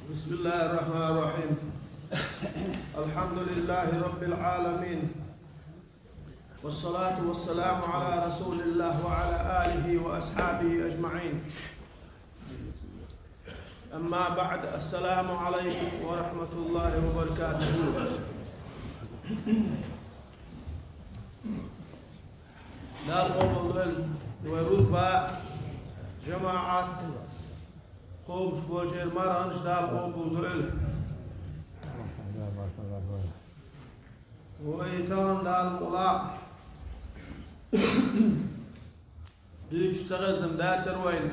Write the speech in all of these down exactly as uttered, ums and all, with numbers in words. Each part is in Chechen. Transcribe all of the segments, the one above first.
بسم الله الرحمن الرحيم. الحمد لله رب العالمين. والصلاة والسلام على رسول الله وعلى آله وأصحابه أجمعين. أما بعد، السلام عليكم ورحمة الله وبركاته. Дала къобалдойла вай рузба, жамаӀат, кхобуш болчеран марханаш Дала къобалдойла. Вай тахана Дала мукъалахь дуьйцуш ца хезна дацара вайна.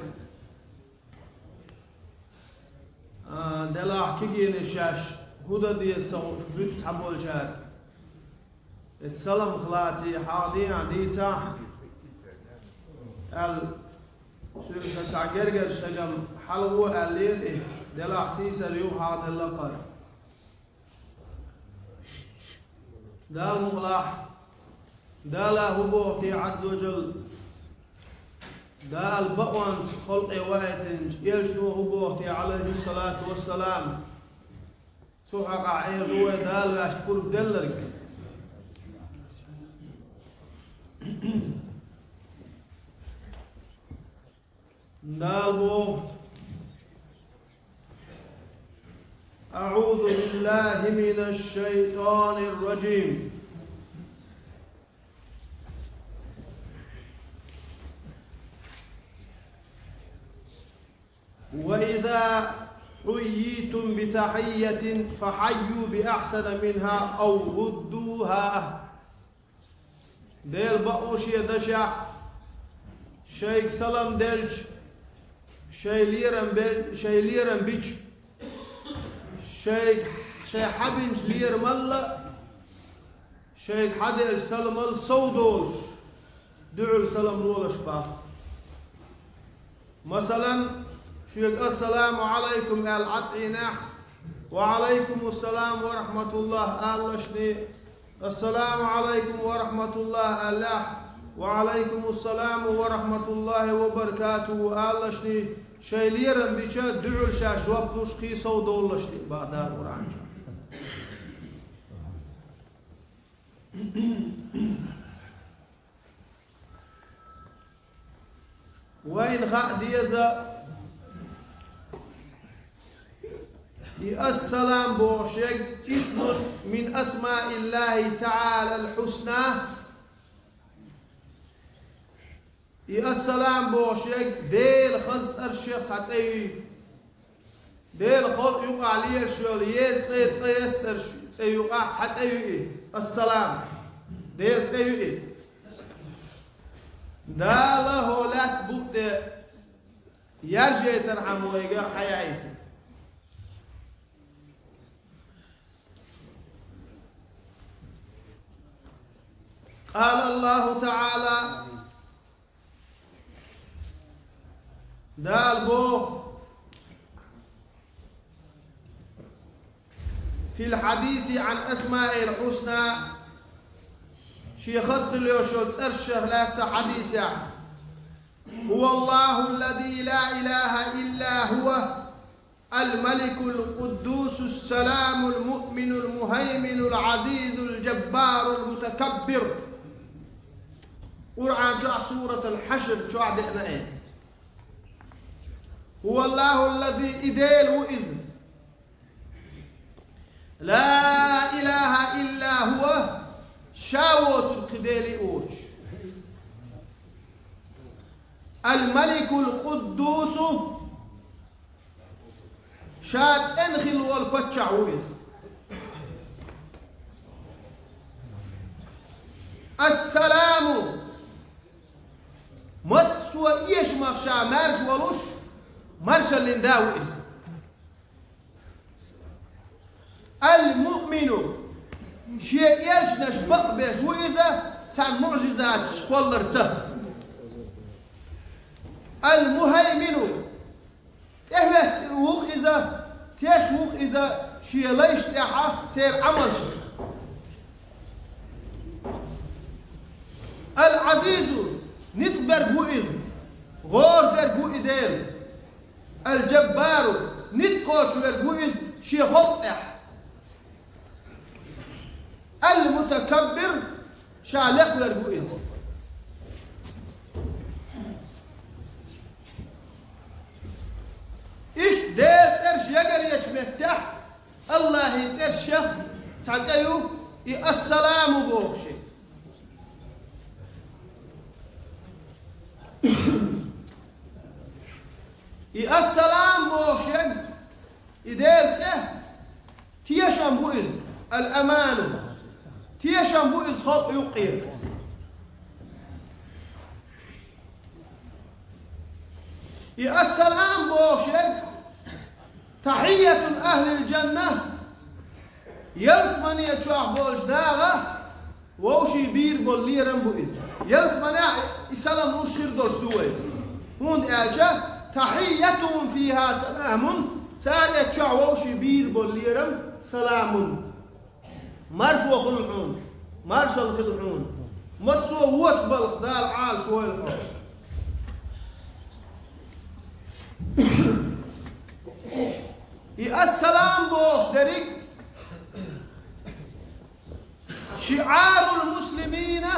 А, делахь кегийнаш шаьш хӀун дан деза ца хууш буьту цхьаболчара. Эцу салам хилаций хьалха дийнахь дийцахь, аьлла, соьга сан цхьа гергара стага хьалагӀо аьллера и, делахь сийсара юха хьалха делла кхара. Дала мукъалахь, Дала хӀун боху те Ӏазза ва Джалла, Дала бакъонца халкъе ваийтинчу элчано хӀун боху те, Ӏалайхиссалату вассалам, цу хьакъахь эр ду вай Дала ваьшна пурба делларг. Дала боху: أعوذ بالله من الشيطان الرجيم. وإذا حييتم بتحية فحيوا بأحسن منها أو ردوها. Делан бакъо шен дашехь, шайга салам делча, шайн лерам бел-, шайн лерам бича, шайга, шайн хьабинчу лерамал а, шайга хьаделлачу саламал а сов долуш, дуьхьал салам лолаш боху. Масалан, шуьга «Ассаламу Ӏалайкум» аьлла Ӏад Ӏийнехь, «Ва Ӏалайкумуссалам ва рахьматуллахӀ» алалашний, «Ассаламу Ӏалайкум ва рахьматуллахӀ» аьллехь, «Ва Ӏалайкумуссаламу ва рахьматуллахӀи ва баракатухӀу» алалашний, шайн лерам бича, дуьхьал шаьш жоп луш кхин сов долалашний боху Дала Къуръан чохь. Вайна хаа деза, и «Ассалам» бохуш ерг исмун мин асмаиллахӀи таӀалал хьусна. И «Ассалам» бохуш ерг Делан хаза цӀершех цхьа цӀе ю. Делан халкъ юкъахь лелаш йолу еза ткъе ткъайесна цӀерш, цӀе юкъахь цхьа цӀе ю и, «Ассалам». Делан цӀе ю иза. Дала хӀо лаьтта букъ тӀе яржийтархьама вайга хьаяийта. قال الله تعالى، Дала боху: في الحديث عن أسمائه الحسنى, шен хаза хила йолчу цӀершех лаьцна хьадисехь: هو الله الذي لا إله إلا هو الملك القدوس السلام المؤمن المهيمن العزيز الجبار المتكبر. Къуръан чохь, Суратул Хьашр чохь деана и. هو الله الذي, и Дела ву иза. لا إله إلا هو, ша воцург кхин Дела а воцуш. الملك القدوس, ша цӀена хилла волу паччахь ву иза. السلام, массо а эшамах ша маьрша волуш, маршаллин да ву иза. المؤمن, шен элчанаш бакъбеш ву иза, царна муӀжизаташ кхолларца. المهيمن, тӀехӀоьттина ву-кх иза, теш ву-кх иза шен лайш тӀехь церан Ӏамалшна. العزيز, ницкъ берг ву иза, гӀора дерг ву и Дела. الجبار, ницкъ кхочуш верг ву иза шен халкъ тӀехь. Ал-мутакаббир, ша лекха верг ву иза. Иштта Делан цӀераш ягаречу меттехь, Аллахьан цӀерашах цхьа цӀе ю, и Ассаламу бохуш. И Ассалам бохуш ерг, и Делан цӀе, тешам бу иза, ал-аману. Тешам бу иза халкъ юккъера. И Ассалам бохуш ерг, тахьийяту ахлил джанна, ялсамане чохь болчу наха вовшийн бийр болу лерам бу иза. Ялсаманехь и салам луш хир долуш ду вай. ХӀунда аьлча, тахьийятухум фиха саламун, цара эцчохь вовшийн бийр болу лерам саламун. Маршо хуьлу хьуна, маршалла хила хьуна. Массо а вочу балха Дала Ӏалаш войла хьо. И ассалам бохуш дерриг шиӀарул муслимина,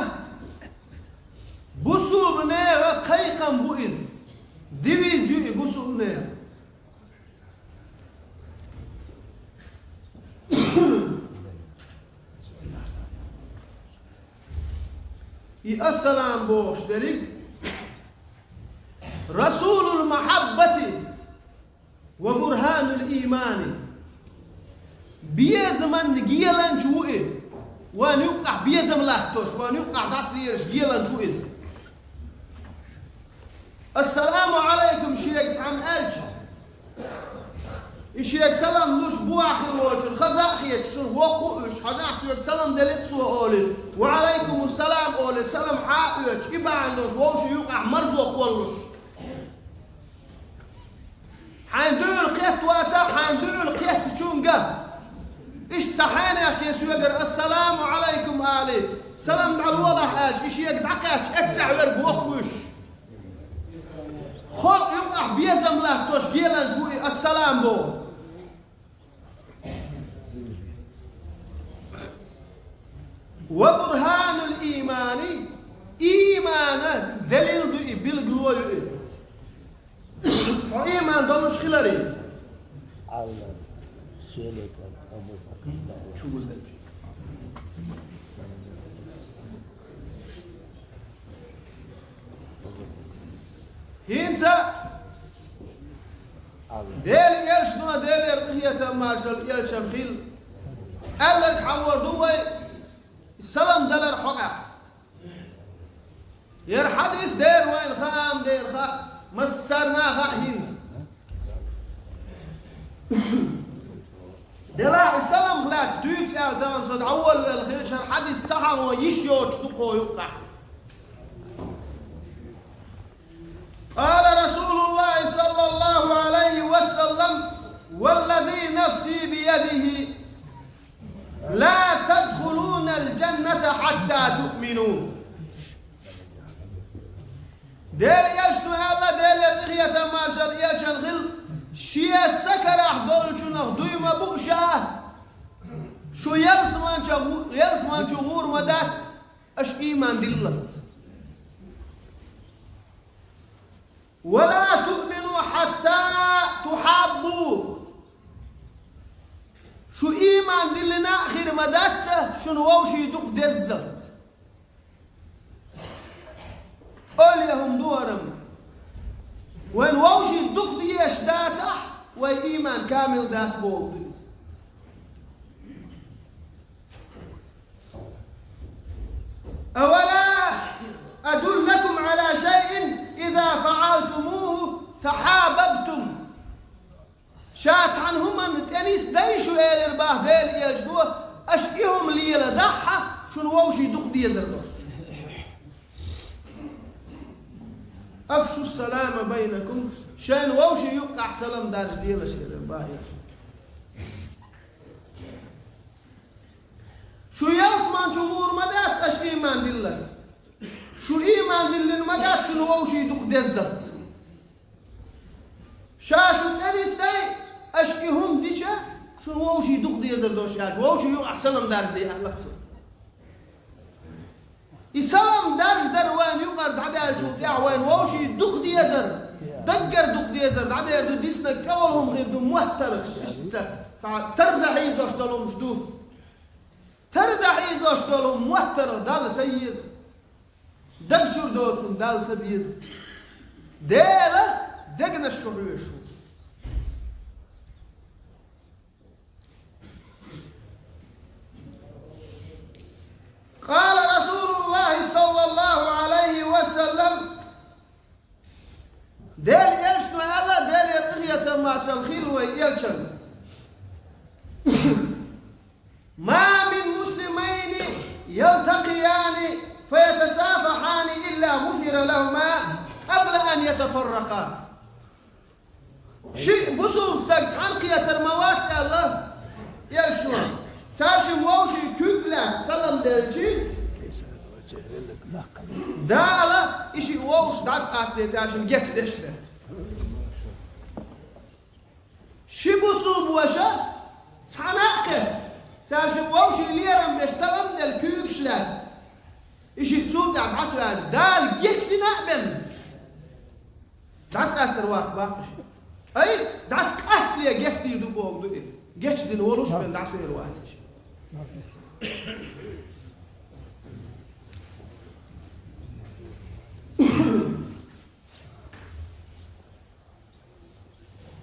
бусулба нехан кхайкхам бу иза. Девиз ю и бусулба нехан. И ассалам бохуш дерриг расулул махьаббати ва бурханул иймани. Безаман геланча ву и. Вайн юккъахь безам латтош, вайн юккъахь дӀасалелаш геланча ву иза. Ассаламу Ӏалайкум шега цхьамма аьлча, и шега салам луш бохь хир волчун хаза а хеташ, цунна воккха а уьш, хьажахь соьга салам делира цо олий, ва Ӏалайкуму салам олий, салам хьа а оьцуш, и бахьана долуш вовшийн юкъахь марзо кхоллалуш. Хьайн дуьхьал кхетта вацахь, хьайн дуьхьал кхеттачуьнга. Иштта цхьа хьенехке соьгара «Ассаламу Ӏалайкум» алий, салам дӀалолахь аьлча, и шега дӀакхаьчча, эццехь верг воккхуьйш. Халкъ юкъахь безам латтош геланча ву и «Ассалам» боху. Ва бурханул иймани, иймана делил ду и, билгало ю и. Хьо ийман долуш хиларе. ХӀинца Делан элчано, Делера къинхетам, маршалла элчанна хила, аьлларг хьан вар ду вай, салам далар хьокъехь. Яра хьадис дера вайна хаам дера хаьа, массарна а хаьа хӀинца. Делахь и саламах лаьцна дуьйцу аьлла тахана со дӀаволавелла хилча, хӀара хьадис ца хьахо йиш йоцуш ду кхо юккъахь. قال رسول الله صلى الله عليه وسلم: والذي نفسي بيده لا تدخلون الجنة حتى تؤمنوا. Делан элчано аьлла, Делера къинхетам, маршалла элчанна хила, шен са карахь долчунах дуй ма бу ша, шу ялсаманчу, ялсаманчу гӀур ма дац, аша ийман диллалц. ولا تؤمنوا حتى تحابوا. Шу ийман диллина а хир ма дац, шуна вовшийн дукха деззалц. Ойла ян хӀума ду хӀара-м. Вайн вовшийн дукха дезаш дацахь, вайн ийман камил дац боху иза. أولا أدلكم على شيء إذا فعلتموه تحاببتم. Ша цхьана хӀуманна тӀе нисдай шу, элира бах Делан элчано, аша и хӀума леладахь, шуна вовшийн дукха дезар долуш. أفشوا السلام بينكم, шайна вовшийн юккъахь салам даржаделаш, элира бах элчано. Шу ялсаманчу гӀур ма дац, аша ийман диллалц. Шу ийман диллина ма дац, шуна вовшийн дукха деззалц. Ша шу тӀе нисдай, Аша и хӀума дича, шун вовшийн дукха дезар долуш аьлча, вовшийн юкъахь салам даржаде аьлла цо. И салам даржадар вайна юкъара дӀадаьллачул тӀаьхьа вайна вовшийн дукха дезар, даггара дукха дезар дӀадер ду, диснарг тӀехула хӀума хир ду, моттаргӀаш, иштта, цхьа тара дан хьийзош долу хӀумаш ду. Тара дан хьийзош долу моттаргӀа Далла ца еза. Даг чуьра доцург Далла ца деза. Дела дегнаш чу хьоьжуш ву. قال رسول الله صلى الله عليه وسلم, Делан элчано аьлла, Делера къинхетам, маршалла хилла вайн элчанна: ما من مسلمين يلتقيان فيتصافحان إلا غفر لهما قبل أن يتفرقا. Ши бусулба стаг цхьаьна кхетар ма вац аьлла, элчано, цаьршимма вовшийн куьг лаьцна салам делча, Дала и шиъ вовшашка дӀасакъастаде цаьршимма гечдеш дерг. Ши бусулба ваша цхьаьна а кхетта, цаьршимма вовшийн лерам беш салам делла куьйгаш лаьцна, и шиъ цул тӀаьхьа дӀасаваьлча, Дала гечдина а бен, дӀасакъастар вац баккхий шиъ. Ай, дӀасакъастале гечдийр ду бохург ду и. Гечдина волуш бен дӀасавер вац и шиъ.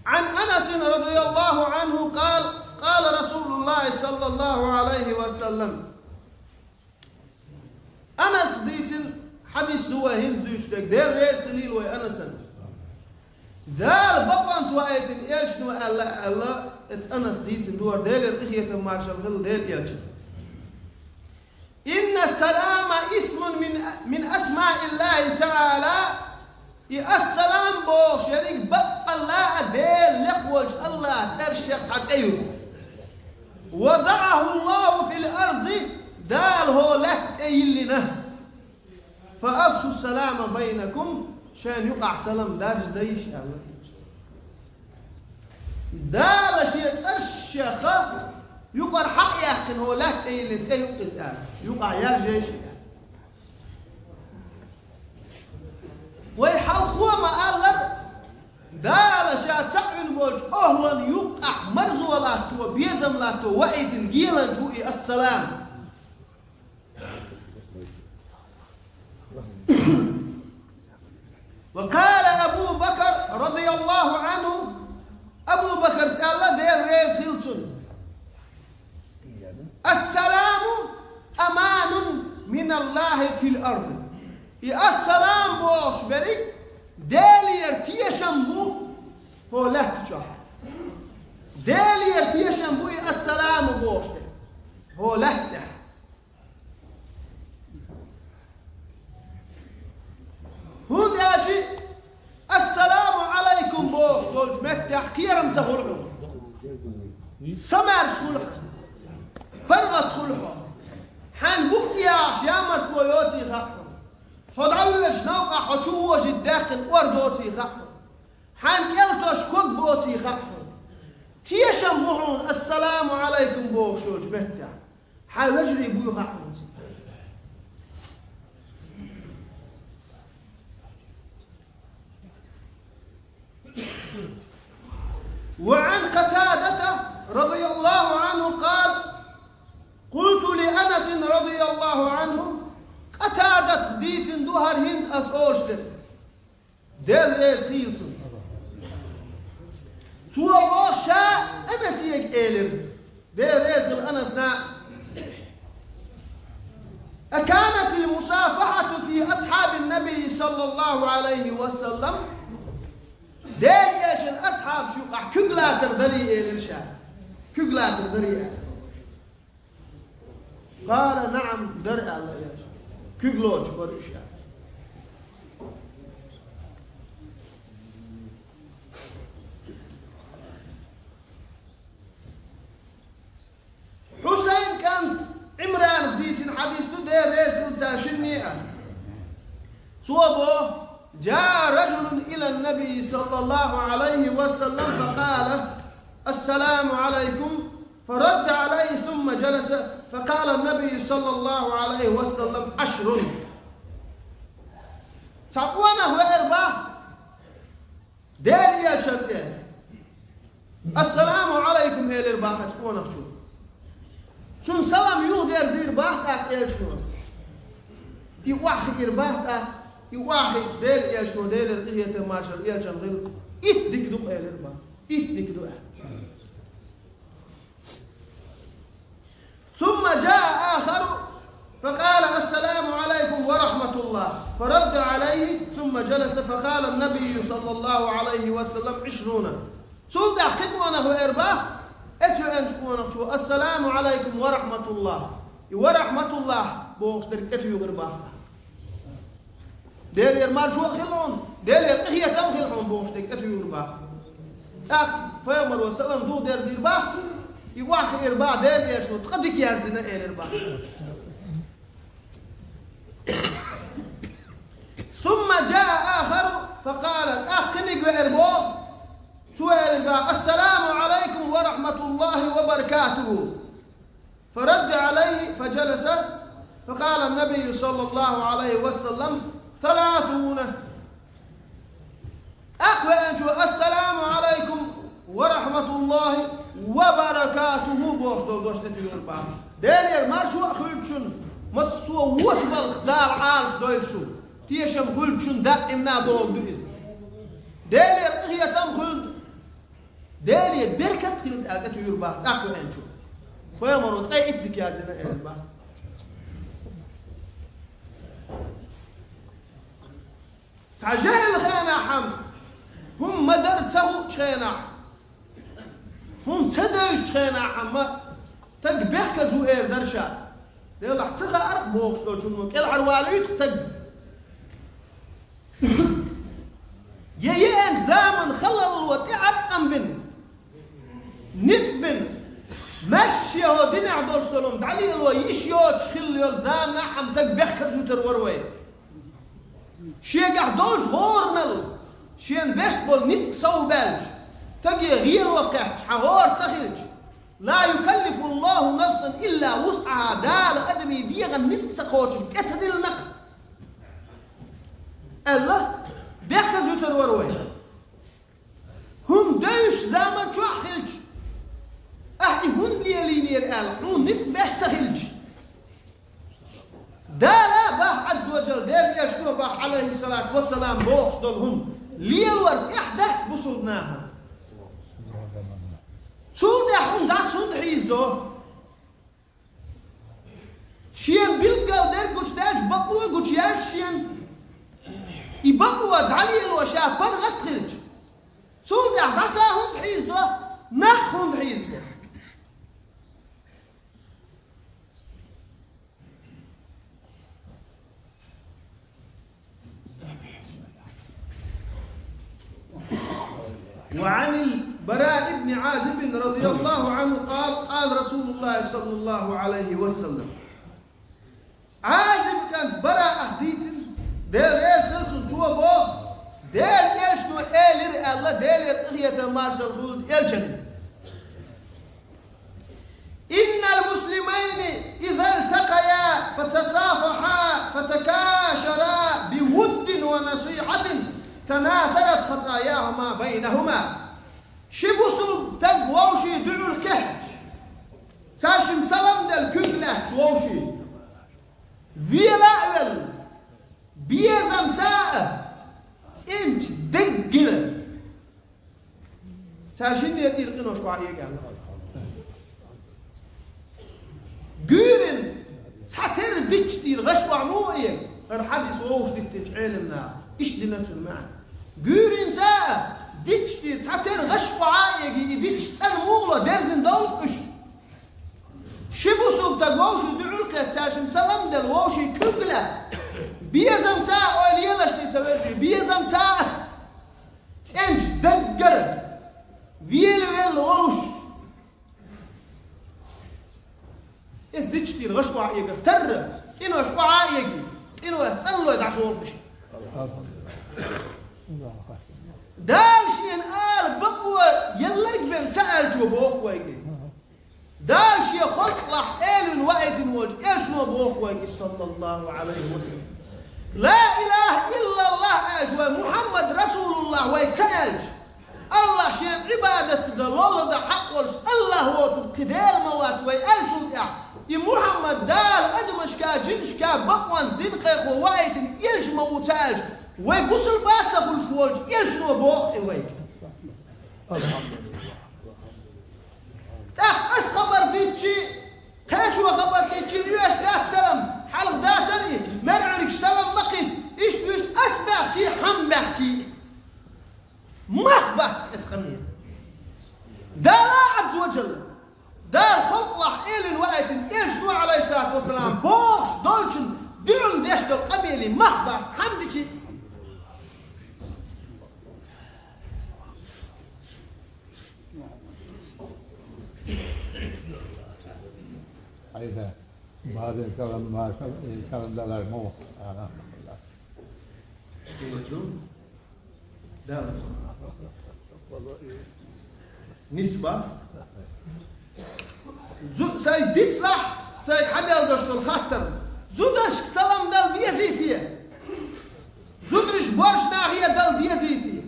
عن أنس رضي الله عنه قال: قال رسول الله صلى الله عليه وسلم. Анаса дийцина хьадис ду вай хӀинца дуьйцуш дерг, Дела реза хилийла вай Анасана. Дала бакъонца ваийтина элчано аьлла, аьлла, эца Анаса дийцина ду хӀара, Делера къинхетам, маршалла хилла Делан элчанна. إن السلام اسم من، من أسماء الله تعالى. И ассалам бохуш ерриг баккъалла а Делан лекха волчу АллахӀан цӀерашех цхьа цӀе ю. وضعه الله في الأرض, Дала хӀокху лаьтта тӀе йиллина. فأفشوا السلام بينكم, шайна юкъахь салам даржадайша аьлла. Дала шен цӀерашех юкъара хьа а яьккхина, хӀокху лаьтта тӀе йиллина цӀе ю иза аьлла, юкъахь яржайша аьлла. Вай хьалхо ма-аллара, Дала ша цхьаъ вина болчу охӀлан юккъахь марзо латто, безам латто ваийтина геланча ву и ассалам. وقال أبو بكر رضي الله عنه, Абу Бакара аьлла, Дела реза хила цунна: السلام أمان من الله في الأرض. И ассалам бохуш берриг Делера тешам бу хӀокху лаьтта чохь. Делера тешам бу и ассалам бохуш дерг хӀокху лаьтта тӀехь. ХӀунда аьлча ассаламу Ӏалайкум бохуш долчу меттехь кхерам ца хуьлу хьуна. Самаьрша хуьлу хьуна. ПаргӀат хуьлу хьуна. Хьайн бух тӀехь яхьаш ямартло йоций хаьа хьуна. Хьо дӀавоьдуш новкъахь хьо чу вожийта даьккхина ор доций хаьа хьуна. Хьайн кӀел тосуш ког боций хаьа хьуна. Тешам бу хьуна ассаламу Ӏалайкум бохуш йолчу меттехь. Хьайн вежарий буй хаьа хьуна. وعن قتادة رضي الله عنه قال: قلت لأنس رضي الله عنه, Къатадата дийцина ду хӀара хӀинца ас олуш дерг. Дела реза хила цунна. Цо боху ша Анасега элира. Дела реза хила Анасна. أكانت المصافحة في أصحاب النبي صلى الله عليه وسلم؟ Делан элчан асхьабаш юкъахь куьг лацар дарий элира ша. Куьг лацар дарий аьлла. قال نعم, дара аьлла элчано. Куьг лоцуш бара уьш аьлла. Хьусайн кӀант Ӏимранах дийцина хьадис ду, Дела реза хила царна шинна а. Цо боху: جاء رجل إلى النبي صلى الله عليه وسلم فقال, السلام عليكم، فرد عليه ثم جلس، فقال النبي صلى الله عليه وسلم: عشر. Цхьа къонах веара бах Делан элчан тӀа. «Ассаламу Ӏалайкум», — элира бах цу къонахчо. Цунна салам юхадерзийра бах тӀаккха элчано. И охьахиира бах тӀаккха, и охьахиъча Делан элчано, Делера къинхетам, маршалла элчанна хуьлда, итт дика ду-кх, элира бах. Итт дика ду аьлла. ثم جاء آخر فقال: السلام عليكم ورحمة الله، فرد عليه ثم جلس، فقال النبي صلى الله عليه وسلم: عشرون. Цул тӀехьа кхин къонах веара бах, эцу веанчу къонахчо: السلام عليكم ورحمة الله. И «ورحمة الله» бохуш дерг тӀетуьйхира бах. «Делера маршо а хуьлда хьуна, Делера къинхетам а хуьлда хьуна», — бохуш дерг тӀетуьйхира бах. ТӀаккха пайхамаро салам юхадерзийра бах, и охьахиира бах Делан элчано, ткъа дика яздина, элира бах. ثم جاء آخر فقال, тӀаккха кхиниг веара бох, цо элира бах: السلام عليكم ورحمة الله وبركاته. فرد عليه فجلس، فقال النبي صلى الله عليه وسلم: ثلاثون. ТӀаккха веанчо: السلام عليكم ورحمة الله وبركاته бохуш долу дош тӀетуьйхира бах. Делера маршо а хуьлда шуна, массо а вочу балхах Дала Ӏалашдойла шу. Тешам хуьлда шуна, даимна бохург ду иза. Делера къинхетам хуьлда. Деле беркат хилла аьлла тӀетуьйхира бах тӀаккха веанчо. Пайхамаро ткъе итт дика яздина, элира бах. Цхьа жехӀил хенахь-м, хӀума ма-дарра ца хуучу хенахь, хӀума ца девзачу хенахь-м, стаг бехказа ву эр дара ша. Делахь ца хаьара бохуш долчунна кӀелхьарвалуьйту стаг. Я еанчу заманан халалло тӀеӀаткъам бина, ницкъ бина, маьрша шен хӀокху динехь долуш долу хӀума дӀалело йиш йоцуш хилла йолу заманахь-м стаг бехказа вуьтур вара вай. Шегахь долчу хӀоранал шена беш болу ницкъ совбаьлча, стаге гӀело кхаьчча, хьан хӀора ца хилча, «لا يكلف الله نفسا إلا وسعها», Дала адамийн дегӀан ницкъ ца кхочург тӀе ца диллина-кх аьлла, бехказа вуьтур вара вай. ХӀума девзачу заман чохь хилча, ахь и хӀунда лелийнера аьлла, хьуна ницкъ беш ца хилча, Дала бах, Ӏазза ва Джалла, Делан элчано бах, Ӏалайхиссалату вассалам, бохуш долу хӀума лелор тӀехь дац бусулба нахана. Цул тӀаьхьа хӀума дӀаса хӀунда хьийзадо? Шена билггал дерг гучудаьлча, бакъо а гучуяьлча шена, и бакъо дӀалело ша паргӀат хилча, цул тӀаьхьа дӀаса хӀунда хьийзадо, нах хӀунда хьийзадо? وعن البراء بن عازب رضي الله عنه قال: قال رسول الله صلى الله عليه وسلم. Ӏазиб кӀант Бараах дийцина, Дела реза хила цунна, цо боху, Делан элчано элира аьлла, Делера къинхетам, маршалла хуьлда элчанна. إن المسلمين إذا التقيا فتصافحا فتكاشرا بود ونصيحة تناثرت خطاياهما بينهما. Ши бусулба стаг вовшийн дуьхьал кхетча, цаьршимма салам делла куьг лаьтташ вовшийн, вела а велла, безамца а, цӀеначу деггара. Цаьршинна тӀера къинош охьаэга аьлла. Гуьйрина цхьатерра дитташ тӀера гӀаш охьа муха эга? ХӀара хьадис вовшах диттинчу Ӏеламнаха иштта дина цуьнан маьӀна. Гуьйрина цхьа а дитташ тӀера цхьатерра гӀаш охьа а эгий, и дитташ цӀена муха ло, дерзина довлу-кх уьш? Ши бусулба стаг вовшийн дуьхьал кхетча, цаьршимма салам делла, вовшийн куьг лаьтта, безамца а, ойла елаш дийца вежарий, безамца а, цӀеначу даггара велавелла волуш, иза дитташ тӀера гӀаш охьаэгар тарра, къинош охьа а эгий, къинойх цӀанлой дӀашолгӀуш. Дала шена ала бакъо елларг бен ца аьлча боху вайга. Дала шен халкъалахь элина ваийтина волчу элчано боху вайга, саллаллаху алейхи ва саллям. Ла илаха иллаллах аьлча вай, Мухаммад расулуллах вай ца аьлча, Аллах шен Ӏибадат дан, лолла дан хьакъ волуш Аллах воцург кхин Дела ма вац вай аьллачул тӀаьхьа, и Мухаммад Дала адамашка, жинашка бакъонца дин кхайкхо ваийтина элча ма ву ца аьлча, вай бусулба ца хуьлуш волчу элчано боху и вайга. ТӀаккха ас хабар диччи, кхечо хабар диччи, оьшуш дац салам, хьалха дацара и, мер Ӏуьргаш салам ма кхийса, иштта-вуьшта ас баьхчи, хьан баьхчи. Мах бац эца къамел. Дала Ӏазза ва Джалла, Дала халкъалахь элина ваийтина элчано, алейхиссалату вассалам, бохуш долчун дуьхьал деш долу къамеле мах бац, хьан дичи. Айда, бадин салам, ма салам, э, салам далар ма ву. Ана. Нисба. Зу-, сайн дицлахь, сайн хьаделла долуш долу хаттар. Зударшка салам дала дезий те? Зударш борш нахе дала дезий те?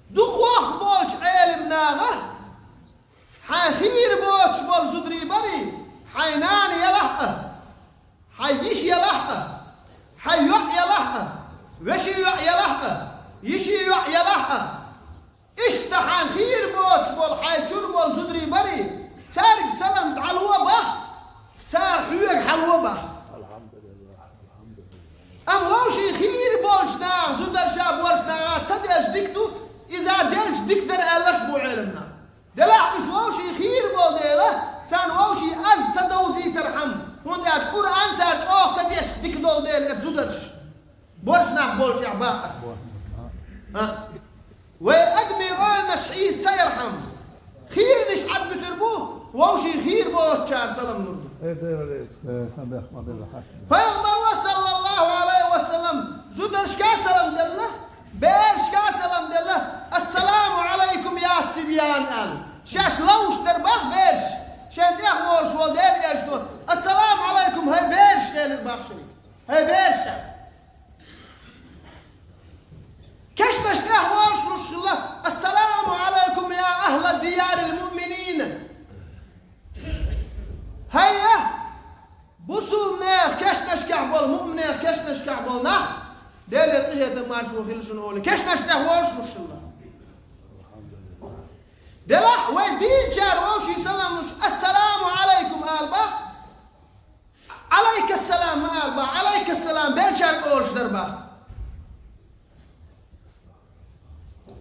Дукха ваха болчу Ӏелим наха, хьайн хийра боцуш болу зударий барий, хьайн нана елахь а, хьайн йиша елахь а, хьайн йоӀ елахь а, вешин йоӀ елахь а, йишин йоӀ елахь а. Иштта хьайн хийра боцуш болу, хьайн чуьра болу зударий барий, цаьрга салам дӀало бах, цара хьоьга хьало бах. Амма вовшийн хийра болчу наха, зударша болчу наха ца дезаш дика ду, иза делча дика дара аьлларш бу Ӏелам наха. Делахь уьш вовшийн хийра болу дела, царна вовшийн аз ца довзийтархьама, хӀунда аьлча Къуръан цара чӀогӀа ца деш дика долу дела эца зударш. Борш нах болчехь бах ас. А? Вай адамийн ойланаш хьийса ца ярхьама, хийранаш Ӏадбуьтур бу, вовшийн хийра боцучара салам лур ду. Пайхамаро, саллаллаху алейхи ва саллам, зударшка салам делла, берашка салам делла, «Ассаламу алайкум, я сибьян», аьлла. Шаьш ловш дара бах бераш, шайн тӀехволуш волу Делан элчано, «Ассаламу алайкум, хӀай бераш», элира бах шуьга. ХӀай бераш! Кешнаш тӀехволуш луш хилла: «Ассаламу алайкум, я ахла диярил муъминин!» ХӀайя, бусулнех кешнашкахь болу, муъминех кешнашкахь болу нах, Делера къинхетам, маршо хила шуна олий, кешнаш тӀехволуш луш хилла. Делахь вай дийначара вовшийн салам луш: «Ассаламу алайкум», ала бах. «Алайкассалам» ма ала бах, «Алайкассалам» беллачара олуш дара бах.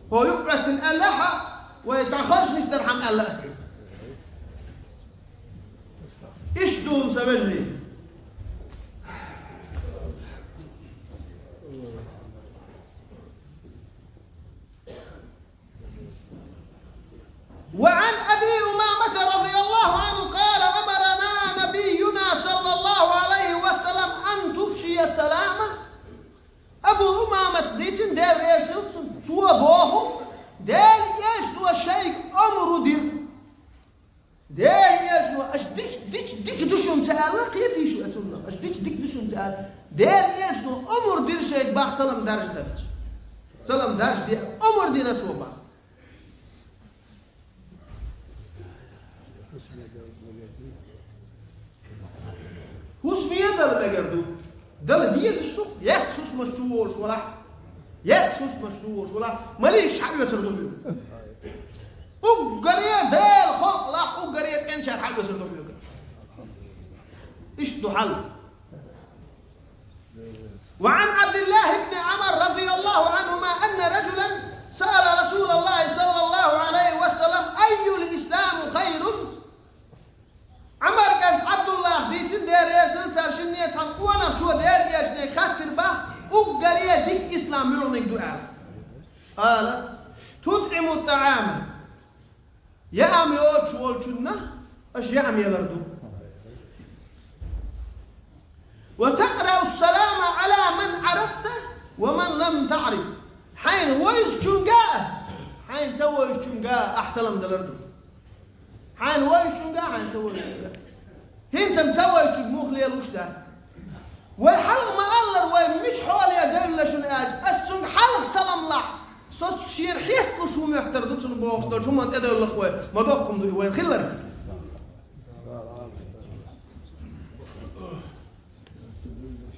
ХӀо юкъа беттина аьлла хьан, вай цхьа харш нисдархьама аьлла аса. Иштта ду хӀума, сан вежарий. وعن أبي أمامة رضي الله عنه قال: أمرنا نبينا صلى الله عليه وسلم أن تفشي السلام. Абу Умамата дийцина, Дела реза хуьлда цунна, цо боху, Делан элчано шайга омру дира. Делан элчано, аша дика, дича дика ду шуна ца аьлла, кхетий шу оцунна, аша дича дика ду шуна ца аьлла. Делан элчано омра дира шайга бах салам даржадарца. Салам даржаде омра дина цо бах. ХӀусаме дала мегар ду. Дала дезаш ду, эс хӀусамаш чу волуш валахь. Эс хӀусамаш чу волуш валахь. Маликаш хьаоьцур ду хьоьга. Уггаре Делан халкъалахь, уггаре цӀеначара хьаоьцур ду хьоьга. Иштта ду хьал. وعن عبد الله بن عمر رضي الله عنهما أن رجلا سأل رسول الله صلى الله عليه وسلم: أي الإسلام خير؟ Ӏамар кӀант Ӏабдуллах дийцина, Дела реза хуьлда царна, шинне цхьана къонахчо Делан элчане хаттар бах, уггаре дика ислам муьлханиг ду аьлла. قال: تطعم الطعام. Яам йоцуш волчунна аша яам ялар ду. وتقرأ السلام على من عرفت ومن لم تعرف. Хьайна вевзачунга а, хьайна ца вайчунга ахь салам далар ду. Хьайна вайчунга, хьайна ца вайчунга. ХӀинца ца вайчунга муха лелуш дац. Вай хьалха ма аллара, вай мича хьоле девлла шуна аьлча, ас цунга хьалха салам лахь, со шера хьесталуш ву моьттар ду цунна бохуш долчу хӀуманна тӀедевлла вай, ма доккхум ду и вайн хилар.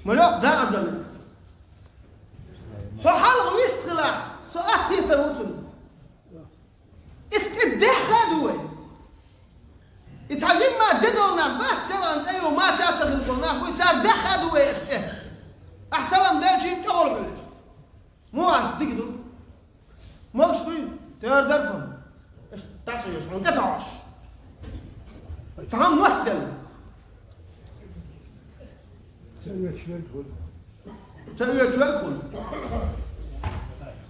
Ма йоккха даа азалла. Хьо хьалха вист хилахь, со атта хетар ву цунна. Иза тӀе дехха а ду вай. И цхьа жимма де долу нах бац, селхан тӀе йо, мача а ца хилла болу нах бу, и цара дехха а ду вай иза тӀе. Ахь салам делчийн тӀехула хьуьлуш. Муха аша дика ду? Могуш дуй? Тера дара тхуна. Аша дӀасаеш, хьуна тӀе ца Ӏаш. Цхьа мотт делла. Ца оьцуш верг хӀун? Ца оьцуш верг хӀун?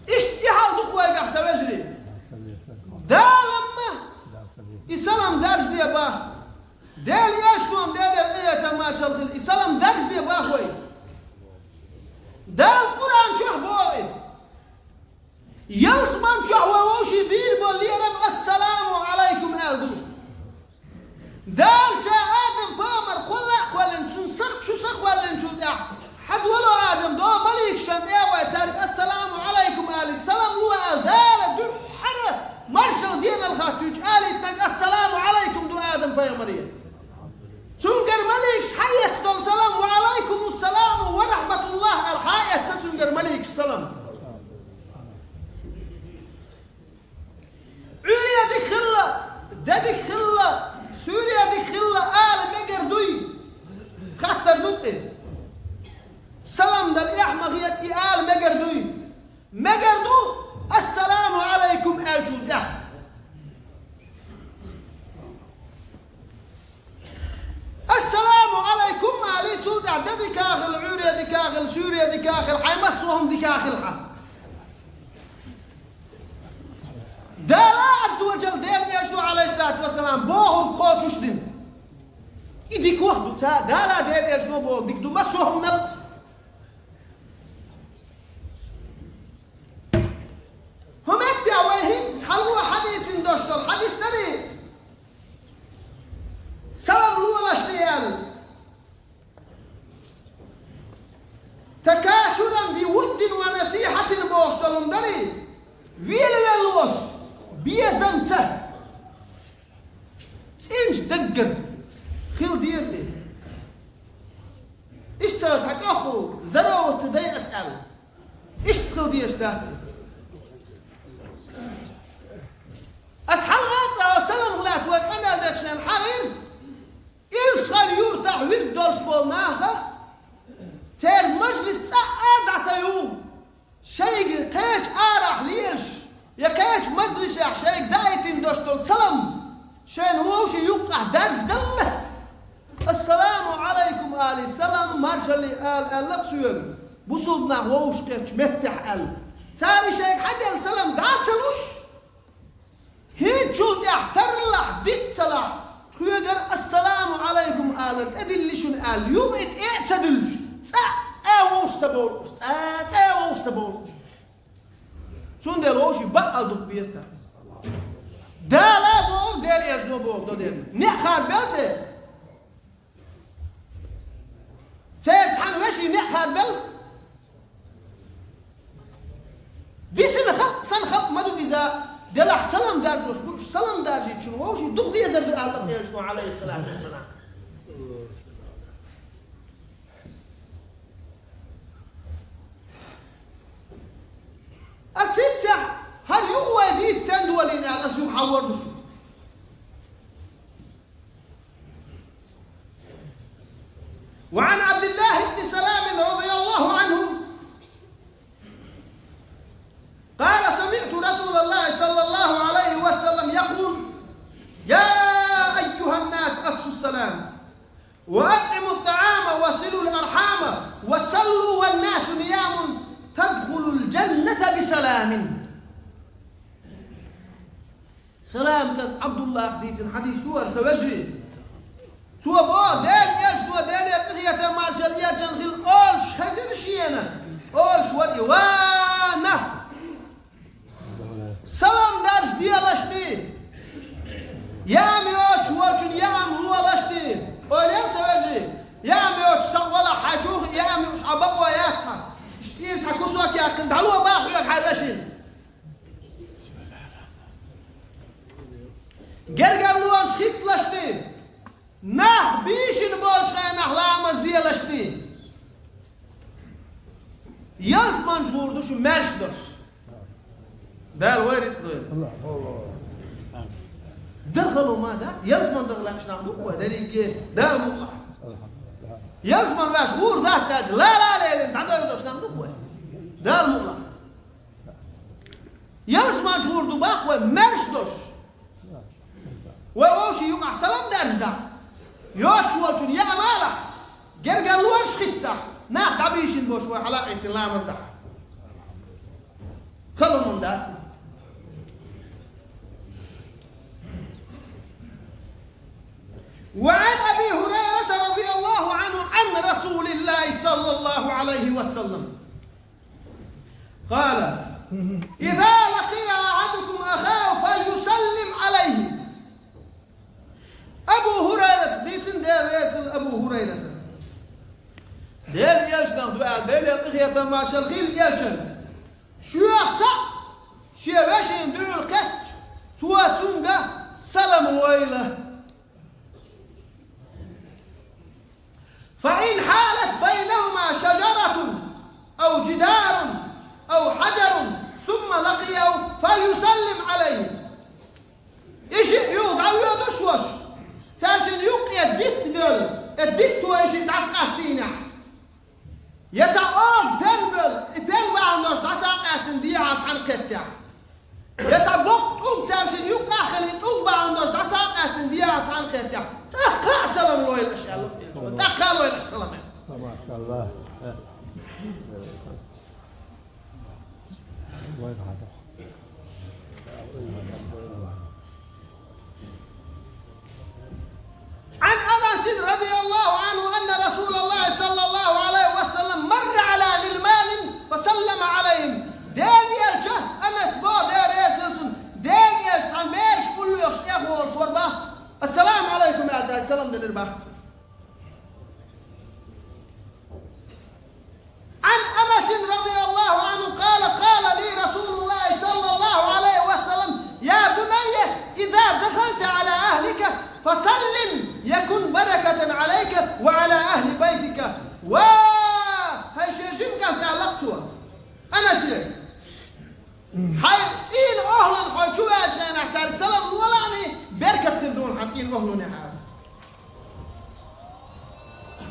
Иштта и хьал ду-кх вайгахь, сан вежарий. Дала-м и салам даржаде баха. Дела элчано-м, Делера къинхетам, маршалла хила, и салам даржаде баха вай. Дала Къуръан чохь боху иза. Ялсаман чохь вай вовшийн бийр болу лерам «Ассаламу Ӏалайкум» аьлла ду. Дала ша Адам пайхамар кхолла а кхоьллина, цуьнан сах чу сахваьллинчул тӀаьхьа, хьан долу Адам, до маликашна тӀе а вай цаьрга «Ассаламу Ӏалайкум» али, салам ло аьлла, Дала дуьххьара маршалла денал хаттуьйтуш алийтинарг «Ассаламу Ӏалайкум» ду Адам пайхамаре. Цуьнгара маликаш хьаэцна долу салам, «Ва Ӏалайкумуссаламу ва рахьматуллахӀ» аьлла, хьаэцна цуьнгара маликаш салам. Ӏуьйре дика хилла, де дика хилла, суьйре дика хилла ала мегар дуй? Хаттар ду-кх и. Салам дала эхь ма хета, и ала мегар дуй? Мегар ду, «Ассаламу Ӏалайкум» аьллачул тӀаьхьа. «Ассаламу Ӏалайкум» али, цул тӀаьхьа де дика хила, Ӏуьйре дика хила, суьйре дика хила, хьайн массо а хӀума дика хила хьан. Дала Ӏазза ва Джалла, Делан Элчано, Ӏалайхиссалату вассалам, бохург кхочуш дина. И дика ваха ду ца, Дала, Делан Элчано бохург дика ду массо а хӀуманал. ХӀун меттехь вай хӀинца хьалха хьадийцина дош долу хьадис дарий? Салам лолаш де аьлла. «Такашуран би вуддин ва насихьатин» бохуш долун дарий? Велавелла волуш, безамца, цӀеначу даггара хила деза и. Иштта аса хьан тӀехула здороваться дай аса аьлла. Иштта хила дезаш дац и. Аса хьалха а цкъа салам лаьцна вай къамел дечу хенахь хьахийра, Илсхан-Юртахь вирд долуш болу наха, церан мажлис цкъа а дӀа ца юху, шайга кхечу арахь лелаш, я кхечу мажлисехь шайга даийтина дош долу салам шайна вовшийн юккъехь даржадаллалц, «Ассаламу Ӏалайкум» али, салам, маршалла ала аьлла-кх соьга, бусулба нах вовшахкхеттачу меттехь аьлла. Цара и шайга хьаделла салам дӀа а ца луш, хӀинцачул тӀаьхьа тарлахь, диццалахь, тхоьгара «Ассаламу Ӏалайкум» алар тӀедиллина шуна аьлла, юха и тӀе а ца дуьллуш, цкъа а вовшах ца бовлуш, цкъа, цкъа а вовшах ца бовлуш. Цундела вовшийн бакъ а дукха беза царна. Дала бохург, Делан Элчано бохург дан деза. НеӀ хадабелла церан. Церан цхьана вешин неӀ хадабелла. Дисина халкъ санна халкъ ма ду иза, делахь салам даржош бу уьш, салам даржийчунна вовшийн дукха дезар ду аьлла Элчано, Ӏалайхиссалату вассалам. Ас хӀинццехь хӀара юха вай дийца стен долийна аьлла, ас юха хьан вар ду шу. وعن عبد الله بن سلام رضي الله عنه قال: سمعت رسول الله صلى الله عليه وسلم يقول: يا أيها الناس أفشوا السلام وأطعموا الطعام وصلوا الأرحام وصلوا والناس نيام تدخلوا الجنة بسلام. Салам кӀант Ӏабдуллах дийцина хьадис ду хӀара, сан вежарий. Цо боху, Делан Элчано, Делера къинхетам, маршалла Элчанна хила, олуш хезира шена, олуш вара и: «Ва нах! Салам даржа Яам йоцуш волчун яам лолаш де. Ойла е, са вежарий, яам йоцуш сакъвала хьажух, яам йоцуш Ӏа бакъо яц хьан. Иштта тӀера цхьа кусок яьккхина дӀало бах хьоьга хьан вешин. Гергарлонаш хӀитталаш де. Нах бийшина болчу хенахь ламаз делаш де. Ялсаманчу гӀур ду шу маьрша долуш. Дала вай рицкъ дойла. Дахало ма дац, ялсаман даха лаьаш нах ду вай, дерриге Дала мукъа. Ялсаман ваьш гӀур дац аьлча, ла ла лелина дӀадойла долуш нах ду вай. Дала мукъа. Ялсаманчу гӀур ду бах вай маьрша долуш. Вай вовшийн юкъахь салам даржа дахь, йоцуш волчун яа ма алахь, гергарлонаш хӀиттахь, нах дӀабийшина болуш вай хьалакъийтина ламаз дахь. Халонан дац. وعن أبي هريرة رضي الله عنه عن رسول الله صلى الله عليه وسلم قال: إذا لقي أحدكم أخاه فليسلم عليه. Абу ХӀурайрата дийцина, Дела реза хуьлда Абу ХӀурайрата. Делан элчанах ду аьлла, Делера къинхетам, маршалла хуьлда элчанна. Шух цхьаъ шен вешина дуьхьал кхетча, цо цуьнга салам лойла. فإن حالت بينهما شجرة أو جدار أو حجر ثم لقيه فليسلم عليه. И шиъ юха дӀавоьдуш ваша, цаьршинна юккъе дитт девлла, и дитто и шиъ дӀасакъастийнехь, я цхьа ога пен бевлла, и пен бахьана долуш дӀасакъаьстина дехьа цхьаьна кхеттехь, я цхьа боккха тӀулг цаьршинна юккъехь хилла, и тӀулг бахьана долуш дӀасакъаьстина дехьа цхьаьна кхеттехь, тӀаккха а салам лойла аша аьлла, тӀаккха а лойла аша салам аьлла. Машалла. عن أنس رضي الله عنه أن رسول الله صلى الله عليه وسلم مر على غلمان فسلم عليهم. Делан элча, Анас боху, Дела реза хуьлда цунна, Делан элча цхьана бераш уллохуш тӀехволуш вара бах, «Ассаламу Ӏалайкум» аьлла, цаьрга салам делира бах цо. عن أنس رضي الله عنه قال: قال لي رسول الله صلى الله عليه وسلم: يا بني، إذا دخلت على أهلك فسلم يكن بركة عليك وعلى أهل بيتك. Ва, хӀай шен жима кӀант, аьлла цо Анаса. Хьайн цӀийнан охӀланна хьо чу ваьллачу хенахь цаьрга салам лолахь, беркат хир ду хьан цӀийнан охӀлунехь аьлла.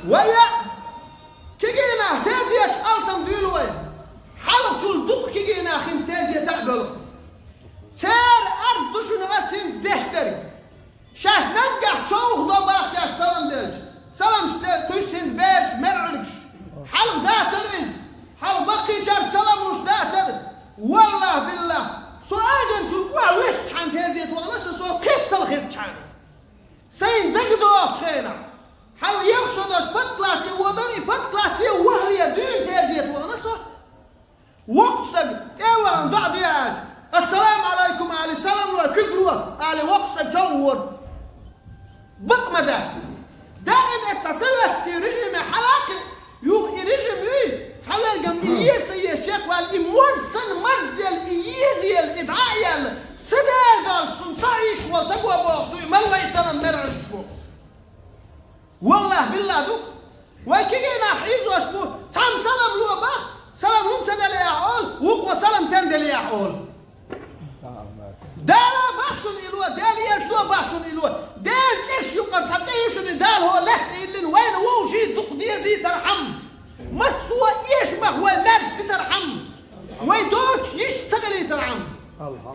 Вай, кегийнах тезеташ алсам дуьйла вай. Хьалхачул дукха кегийнах хӀинца тезетахь а белха. Церан арз ду шуна ас хӀинца деш дерг. Шаьш наггахь човха до бах шаьш салам делча. Саламаш де кхуьссу хӀинца бераш, мерӀуьргаш. Хьалха дацара иза. Хьалха баккхийчаьрга салам луш дацара. Валлахь-биллахь, со аганчул охьа вешчхьана тезет вахана со, со кхеттал хирчхьана. Сайна дагадогӀучу хенахь, хьалха елха шо долуш пат классе водара, и пат классе вахале дуьйна тезет вахана со. Воккхачу стага тӀе а вахана доӀа де аьлча, «Ассаламу Ӏалайкум» али, салам лой, куьг ло али, воккхачу стага чов вора. Бакъ ма дац. Даим эццахь советский режиме хьалакхи, юха и режим юй, цхьаверг-м и еса еш чекхваьлла, и моз санна марзъелла, и езъелла, и дӀа а яьлла, са дагадогӀуш, цунна схьа йиш волу таго бохуш ду, и мала вай салам мерӀуьргаш бу. Валлахь-биллахь ду. Вай кегийнах хьийзош бу, цхьамма салам ло бах, салам хӀунда ца делла ахь олу, вукхо салам тен делла ахь олу. Дала бах шуна и ло, Дела елча до бах шуна и ло. Делан цӀераш юкъара цхьа цӀе ю шуна, Дала хӀокху лаьтта йиллина, вайна вовшийн дукха дезийтархьама. Массо а эшамах вай маьрша дитархьама. Вай доцуш йиш ца хилийтархьама.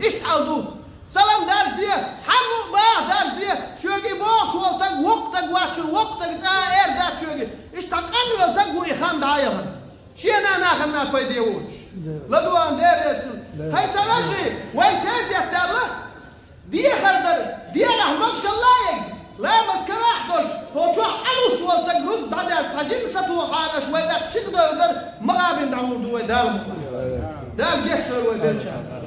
Иштта хьал ду. Салам даржаде, хьан бах даржаде, шоьга и бохуш волу таг, воккха таг вац шуна, воккха таг цкъа а эр дац шоьга. Иштта цхьа къанвелла таг ву и хан дӀа а яхана. Шена а нахана а пайде воцуш. Да. ЛадугӀан дерресил. Да. ХӀай са вежарий, вайн тезет даьлла, дехар дара, дегӀахь могушалла а егга, ламаз карахь а долуш, хӀокху чохь Ӏалуш волу таг рузба дӀадаьлла, цхьа жима сатохахьара аша вай тӀаккха сиха девр дара, ма гӀабина дӀагӀур ду вай Дала мукъ лахь. Дала гечдойла вай белчарна.